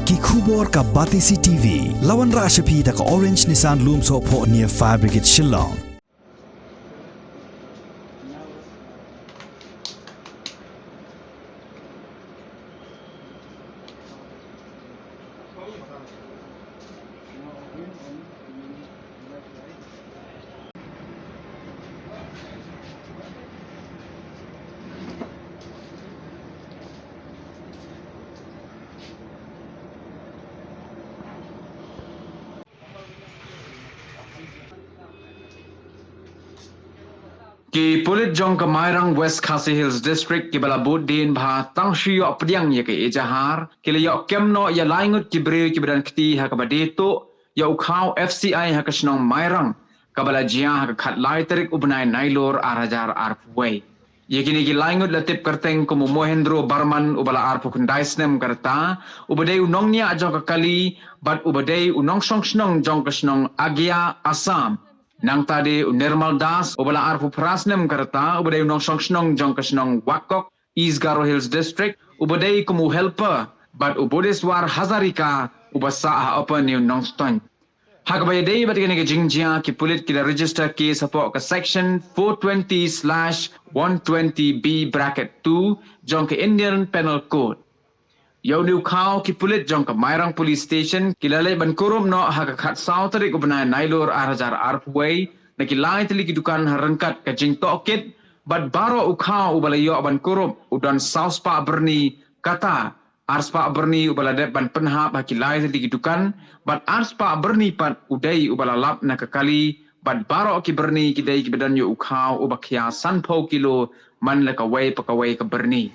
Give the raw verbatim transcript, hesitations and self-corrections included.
Ki khubor ka Batesi T V. La wanrah sha phi da ka Orange Nissan Lumsohphoh near Fire Brigade Shillong. Ki pulit jong ka Mairang, West Khasi Hills District, kiba la bud dien bha tang shu ïoh pdiang ïa ka ejahar, ki la ïoh kem noh ïa lai ngut ki briew kiba don kti ha kaba die tuh ïa u khaw F C I ha ka shnong Mairang, kaba la jia ha ka khatlai tarik u bnai Nailur ar hajar arphew wei. Ïa kine ki lai ngut la tip kyrteng kum u Mohendro Barman uba la arphew khyndai snem ka rta, uba dei u nongñiah jong ka kali, bad uba dei u nongshong shnong jong ka shnong Agia, Assam. Nangta de u Nirmal Das uba la arphew phra snem ka rta, uba dei u nongshong shnong jong ka shnong Wakok, East Garo Hills District, uba dei kum u helper, bad u Bodeswar Hazarika uba sah ha Upper New Nongstoiñ. Ha kaba ïadei bad kane ka jingjia, ki pulit ki la register case hapoh ka section four twenty slash one twenty B bracket two jong ka Indian Penal Code. Ïa une u khaw ki pulit jong ka Mairang Police Station ki la leit ban kurup noh ha ka khatsaw tarik u bnai Nailur ar hajar arphew wei na ki lai tylli ki dukan ha ryngkat ka jingtohkit, bad baroh u khaw uba la ïoh ban kurup u don saw spah byrni, kata ar spah byrni uba la dep ban pynhap ha ki lai tylli ki dukan, bad ar spah byrni pat u dei uba la lap na ka kali, bad baroh ki byrni ki dei kiba don ïa u khaw uba khia sanphew kilo man la kawei pa kawei ka byrni.